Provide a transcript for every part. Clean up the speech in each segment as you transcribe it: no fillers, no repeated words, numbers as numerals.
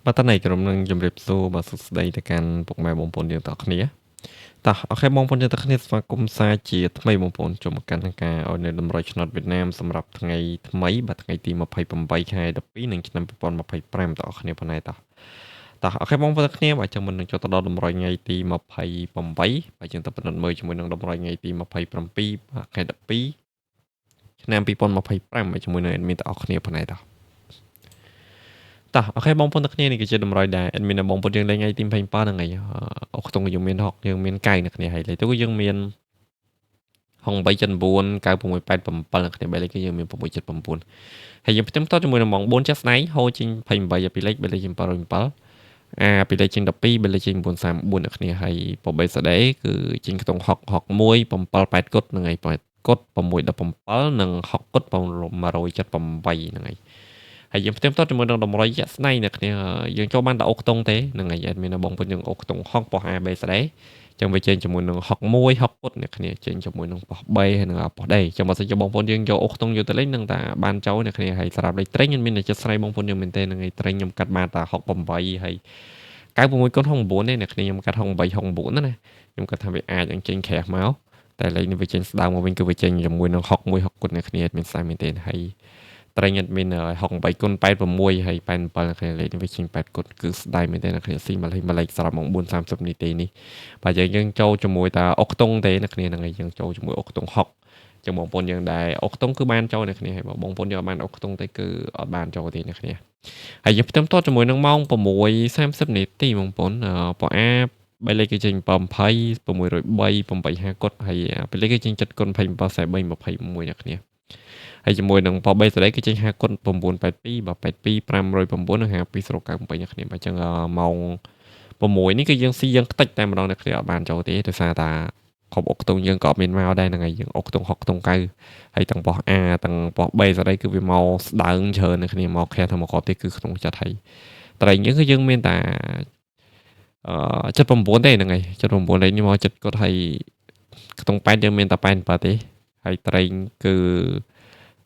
បាទតន័យក្រុមនឹងជម្រាបសួរបាទសួស្តីទៅកាន់ពុកម៉ែបងប្អូនយើងទាំងអស់គ្នាតោះអូខេបងប្អូនយើងទាំងគ្នាស្វាគមន៍សាជាថ្មីបងប្អូនចូលមកកាន់ការឲ្យនៅតម្រុយឆ្នោតវៀតណាមសម្រាប់ថ្ងៃថ្មីបាទថ្ងៃទី28ខែ12និងឆ្នាំ2025ទាំងអស់គ្នាប៉ុណ្ណេះតោះតោះអូខេបងប្អូនទាំងគ្នាបាទចឹងមុននឹងចូលទៅដល់តម្រុយថ្ងៃទី28បាទយើងទៅពិនិត្យមើលជាមួយនឹងតម្រុយថ្ងៃទី27បាទខែ12ឆ្នាំ2025បាទជាមួយនឹង admin ទាំងអស់គ្នាប៉ុណ្ណេះតោះតោះអូខេបងប្អូនទាំងគ្នានេះគឺជាតម្រុយដែល admin និងបងប្អូនយើងលេងថ្ងៃទី27ហ្នឹងហើយអូខ្ទង់យើងមានហកយើងមានកៅនៅគ្នាហើយលេខទៅយើងមានហង8 9 96 87នៅគ្នា3លេខគឺយើងមាន679ហើយយើងផ្ទឹមតជាមួយនឹងម៉ោង4ចាស់ស្នៃហូរចេញ28ពីលេខ3លេខ707អាពីលេខចេញ12បីលេខចេញ934នៅគ្នាហើយបបេសដេគឺចេញខ្ទង់6 61 7 8គុតហ្នឹងហើយ8គុត617និង6គុត178ហ្នឹងហើយហើយយើងផ្ទៀងផ្ទាត់ជាមួយនឹងតម្រុយជាក់ស្ដែងអ្នកគ្នាយើងចូលបានតែអូខ្ទង់ទេហ្នឹងហើយមានបងប្អូនយើងអូខ្ទង់ហុកប៉ោះ A B ស្ដីចឹងវាចេញជាមួយនឹង61 6ពុតអ្នកគ្នាចេញជាមួយនឹងប៉ោះ B ហើយនឹងប៉ោះ D ចឹងបើសិនជាបងប្អូនយើងយកអូខ្ទង់យកទៅលេងនឹងតែបានចូលអ្នកគ្នាហើយសម្រាប់លេខត្រេងមានតែចិត្តស្រ័យបងប្អូនយើងមែនទេហ្នឹងហើយត្រេងខ្ញុំកាត់បានតែ68ហើយ96គុណ69ទេអ្នកគ្នាខ្ញុំកាត់68 69ណាខ្ញុំគាត់ថាវាអាចនឹងចេញក្រាស់មកតែលេខនេះវាចេញស្ដើងមកវិញគឺវាចេញជាមួយនឹង61 6គុណអ្នកគ្នាមានស្អីមែនទេហើយត្រេងអត់មាន68គុណ86ហើយ87គ្នាលេខនេះវាចេញ8គុណគឺស្ដាយមែនទេអ្នកគ្នាស៊ីម្លេះម្លេចសម្រាប់ម៉ោង4:30នាទីនេះបាទយើងចូលជាមួយតាអុកតុងទេអ្នកគ្នាហ្នឹងហើយយើងចូលជាមួយអុកតុង6ចឹងបងប្អូនយើងដែលអុកតុងគឺបានចូលអ្នកគ្នាហើយបងប្អូនយើងអត់បានអុកតុងទេគឺអត់បានចូលទេអ្នកគ្នាហើយយើងផ្ទឹមតជាមួយនឹងម៉ោង6:30នាទីបងប្អូនប៉អា3លេខគឺចេញ720 603 85គុតហើយពីលេខគឺចេញ7គុណ27 43 21អ្នកគ្នាហើយជាមួយនឹងប៉3សេរីគឺចេញ5គុណ982បាទ82 509និង5298អ្នកគ្នាបាទអញ្ចឹងម៉ោង6នេះគឺយើងស៊ីយើងខ្ទេចតែម្ដងអ្នកគ្នាអត់បានចូលទេដោយសារតាគ្រប់អុកខ្ទង់យើងក៏អត់មានមកដែរហ្នឹងហើយយើងអុកខ្ទង់6ខ្ទង់9ហើយទាំងប៉ោះ A ទាំងប៉ោះ B សេរីគឺវាមកស្ដើងច្រើនអ្នកគ្នាមកខែថាមកគ្រាប់ទេគឺខ្ទង់ចិត្តហើយត្រែងយើងគឺយើងមានតែ79ទេហ្នឹងហើយ79លេខនេះមកចិត្តគាត់ហើយខ្ទង់8យើងមានតែ87ទេហើយត្រែងគឺ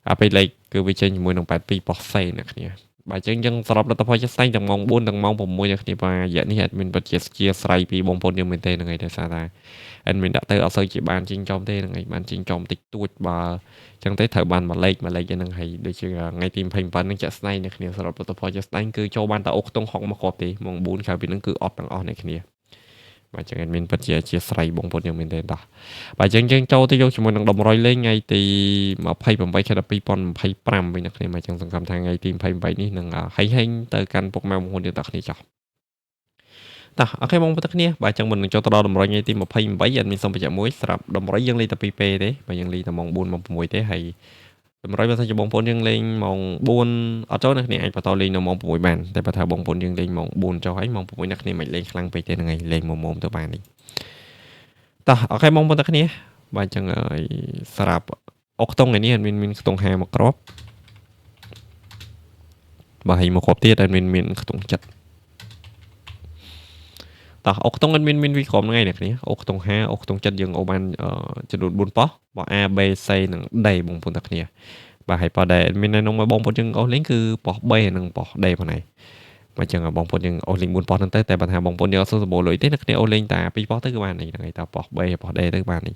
អាពេលលេខគឺវាចេញជាមួយនឹង82ប៉ោះសេអ្នកគ្នាបាទអញ្ចឹងយើងសរុបលទ្ធផលជាក់ស្ដែងទាំងម៉ោង4ទាំងម៉ោង6អ្នកគ្នាបាទរយៈនេះ admin ពិតជាជាស្រ័យពីបងប្អូនយើងមែនទេហ្នឹងហើយដោយសារតែ admin ដាក់ទៅអត់សូវជាបានចេញចំទេហ្នឹងហើយបានចេញចំតិចតួចបើអញ្ចឹងទេត្រូវបានមួយលេខមួយលេខហ្នឹងហើយដូចជាថ្ងៃទី27ហ្នឹងជាក់ស្ដែងអ្នកគ្នាសរុបលទ្ធផលជាក់ស្ដែងគឺចូលបានតែអូខ្ទង់6មកគ្រាប់ទេម៉ោង4ក្រៅពីហ្នឹងគឺអត់ទាំងអស់អ្នកគ្នាបាទចឹង admin ពិតជាជាស្រ័យបងប្អូនយើងមែនទេតោះបាទចឹងយើងចូលទៅយកជាមួយនឹងតម្រុយលេងថ្ងៃទី28ខែ12 2025វិញអ្នកគ្នាមកចឹងសង្ឃឹមថាថ្ងៃទី28នេះនឹងហែងហែងទៅកាន់ពុកម៉ែបងប្អូនយើងទាំងគ្នាចោះតោះអូខេបងប្អូនទាំងគ្នាបាទចឹងមុននឹងចូលទៅដល់តម្រុយថ្ងៃទី28 admin សូមបញ្ជាក់មួយសម្រាប់តម្រុយយើងលេងតែ2ពេលទេបាទយើងលេងតែម៉ោង4ម៉ោង6ទេហើយតម្រុយបើសិនជាបងប្អូនយើងលេងម៉ោង4អត់ចូលអ្នកគ្នាអាចបន្តលេងនៅម៉ោង6បានតែបើថាបងប្អូនយើងលេងម៉ោង4ចុះហើយម៉ោង6អ្នកគ្នាមិនលេងខ្លាំងពេកទេហ្នឹងហើយលេងមុំៗទៅបាននេះតោះអូខេបងប្អូនទាំងគ្នាបាទអញ្ចឹងសម្រាប់អុកខ្ទង់ថ្ងៃនេះមានខ្ទង់50មកគ្រាប់បាទហើយមកគ្រាប់ទៀតមានខ្ទង់ចិត្តតោះអុកខ្ទង់មានវីក្រុមហ្នឹងឯងអ្នកគ្នាអុកខ្ទង់5អុកខ្ទង់ចិត្តយើងអូបានចំនួន4ប៉ោះបើ A B C និង D បងប្អូនទាំងគ្នាបាទហើយប៉ោះដែលមាននៅក្នុងបងប្អូនយើងអូសលេងគឺប៉ោះ B និងប៉ោះ D ប៉ុណ្ណេះបាទចឹងបងប្អូនយើងអូសលេង4ប៉ោះហ្នឹងទៅតែបើថាបងប្អូនយើងអត់សូវសម្បូរលុយទេអ្នកគ្នាអូសលេងតែ2ប៉ោះទៅគឺបាននេះហ្នឹងហើយតប៉ោះ B ប៉ោះ D ទៅបាននេះ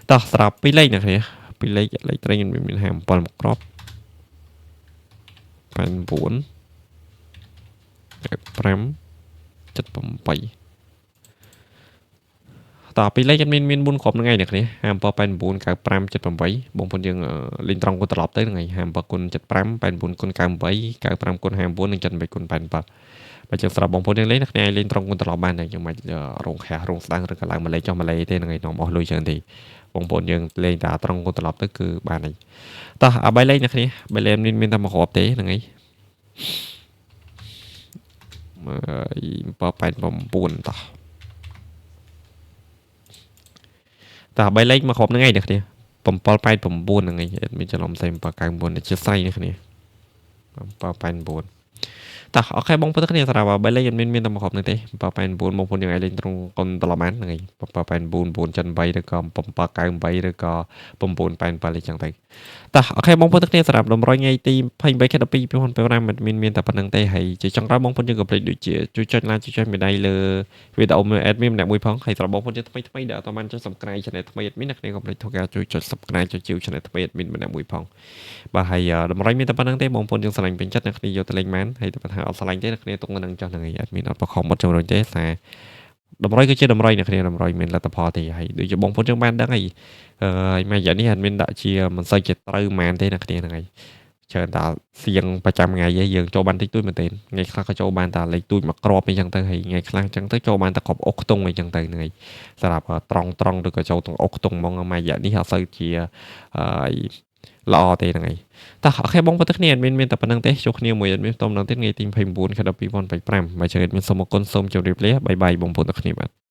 តោះស្រាប់2លេខអ្នកគ្នា2លេខលេខត្រីមាន57មកគ្រាប់89 95 78តពីលេខមាន4គ្រាប់ហ្នឹងឯងអ្នកគ្នា57 89 95 78បងប្អូនយើងលេងត្រង់គុណត្រឡប់ទៅហ្នឹងហើយ57គុណ75 89គុណ98 95គុណ59និង78គុណ87បើចឹងសម្រាប់បងប្អូនយើងលេងអ្នកគ្នាលេងត្រង់គុណត្រឡប់បានតែយើងមិនរងខះរងស្ដាងឬក៏ឡើងម៉ាឡេចុះម៉ាឡេទេហ្នឹងហើយនាំអស់លុយច្រើនទេបងប្អូនយើងលេងតែត្រង់គុណត្រឡប់ទៅគឺបានហើយតោះអា3លេខអ្នកគ្នា3លេខមានតែមួយគ្រាប់ទេហ្នឹងហើយ789តោះតើ3លេខមកគ្រាប់ហ្នឹងឯងអ្នកគ្នា789ហ្នឹងឯងមានច្រឡំផ្សេង799ជាស្រ័យអ្នកគ្នា789 តោះ OK បងប្អូនគ្នាសម្រាប់បីលេខមានមានតែមួយគ្រាប់នេះទេ789បងប្អូនយើងអាចលេងត្រង់កុនត្រឡប់បានហ្នឹងហើយ789 978ឬក៏798ឬក៏987អីចឹងទៅតោះ OK បងប្អូនគ្នាសម្រាប់តម្រុយថ្ងៃទី28ខែ12 2025មិនមានមានតែប៉ុណ្្នឹងទេហើយជាចុងក្រោយបងប្អូនយើងកុំភ្លេចដូចជាជួយចុច like ជួយចុចមេដៃលើវីដេអូមួយ admin ម្នាក់មួយផងហើយសម្រាប់បងប្អូនយើងថ្មីថ្មីដែលអត់បានចុច subscribe channel ថ្មី admin អ្នកគ្នាកុំភ្លេចធ្វើការជួយចុច subscribe ចុចជាវ channel ថ្មី admin ម្នាក់មួយផងបាទហើយតម្រុយមានតែប៉ុណ្្នឹងទេបងប្អូនយើងស្រឡាញ់ពេញចិត្តអ្នកគ្នាយកទៅលេងបានហើយតែថាអត់ស្រឡាញ់ទេអ្នកគ្នាទុកនៅនឹងចុះហ្នឹងឯង admin អត់បខំអត់ជំរុញទេសារតម្រុយគឺជាតម្រុយអ្នកគ្នាតម្រុយមានលទ្ធផលទេហើយដូចជាបងប្អូនយើងបានដឹងហើយហើយមួយរយៈនេះ admin ដាក់ជាមិនសូវជាត្រូវហ្មងទេអ្នកគ្នាហ្នឹងហើយច្រើនតែសៀងប្រចាំថ្ងៃឯងយើងចូលបានតិចតួចមែនទេថ្ងៃខ្លះក៏ចូលបានតែលេខទូចមួយគ្រាប់អីចឹងទៅហើយថ្ងៃខ្លះចឹងទៅចូលបានតែគ្រាប់អុកខ្ទង់អីចឹងទៅហ្នឹងហើយសម្រាប់ត្រង់ត្រង់ឬក៏ចូលទាំងអុកខ្ទង់ហ្មងមួយរយៈនេះអត់សូវជាអឺល្អទេហ្នឹងហើយតោះ OK បងប្អូនគ្នាមានមានតែប៉ុណ្្នឹងទេជួបគ្នាមួយមានបន្តម្ដងទៀតថ្ងៃទី29ខែ12 2025បាទជើងមានសូមអរគុណសូមជម្រាបលា bye bye បងប្អូនទាំងគ្នាបាទ។